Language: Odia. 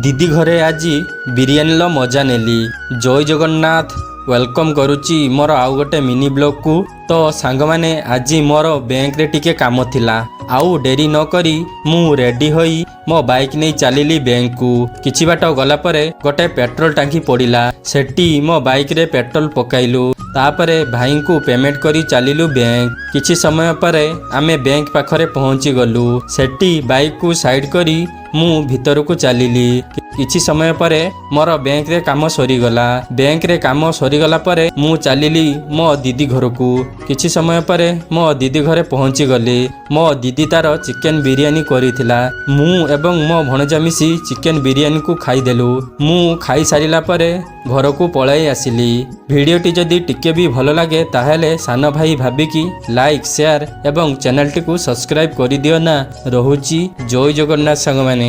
ଦିଦି ଘରେ ଆଜି ବିରିୟାନୀର ମଜା ନେଲି। ଜୟ ଜଗନ୍ନାଥ। Welcome କରୁଛି ମୋର ଆଉ ଗୋଟେ ମିନି ବ୍ଲଗ୍କୁ। ତ ସାଙ୍ଗମାନେ, ଆଜି ମୋର ବ୍ୟାଙ୍କରେ ଟିକେ କାମ ଥିଲା। ଆଉ ଡେରି ନ କରି ମୁଁ ରେଡ଼ି ହୋଇ ମୋ ବାଇକ୍ ନେଇ ଚାଲିଲି ବ୍ୟାଙ୍କକୁ। କିଛି ବାଟ ଗଲା ପରେ ଗୋଟେ ପେଟ୍ରୋଲ ଟାଙ୍କି ପଡ଼ିଲା। ସେଠି ମୋ ବାଇକ୍ରେ ପେଟ୍ରୋଲ ପକାଇଲୁ। ତାପରେ ଭାଇଙ୍କୁ ପେମେଣ୍ଟ କରି ଚାଲିଲୁ ବ୍ୟାଙ୍କ। କିଛି ସମୟ ପରେ ଆମେ ବ୍ୟାଙ୍କ ପାଖରେ ପହଞ୍ଚି ଗଲୁ। ସେଠି ବାଇକ୍କୁ ସାଇଡ୍ କରି ମୁଁ ଭିତରକୁ ଚାଲିଲି। କିଛି ସମୟ ପରେ ମୋର ବ୍ୟାଙ୍କରେ କାମ ସରିଗଲା। ବ୍ୟାଙ୍କରେ କାମ ସରିଗଲା ପରେ ମୁଁ ଚାଲିଲି ମୋ ଦିଦି ଘରକୁ। କିଛି ସମୟ ପରେ ମୋ ଦିଦି ଘରେ ପହଞ୍ଚି ଗଲି। ମୋ ଦିଦି ତାର ଚିକେନ ବିରିୟାନୀ କରିଥିଲା। ମୁଁ ଏବଂ ମୋ ଭଣଜା ମିଶି ଚିକେନ ବିରିୟାନୀକୁ ଖାଇଦେଲୁ। ମୁଁ ଖାଇସାରିଲା ପରେ ଘରକୁ ପଳାଇ ଆସିଲି। ଭିଡ଼ିଓଟି ଯଦି ଟିକେ ବି ଭଲ ଲାଗେ, ତାହେଲେ ସାନ ଭାଇ ଭାବିକି ଲାଇକ୍, ସେୟାର ଏବଂ ଚ୍ୟାନେଲଟିକୁ ସବସ୍କ୍ରାଇବ୍ କରିଦିଅ ନା। ରହୁଛି, ଜୟ ଜଗନ୍ନାଥ ସାଙ୍ଗମାନେ।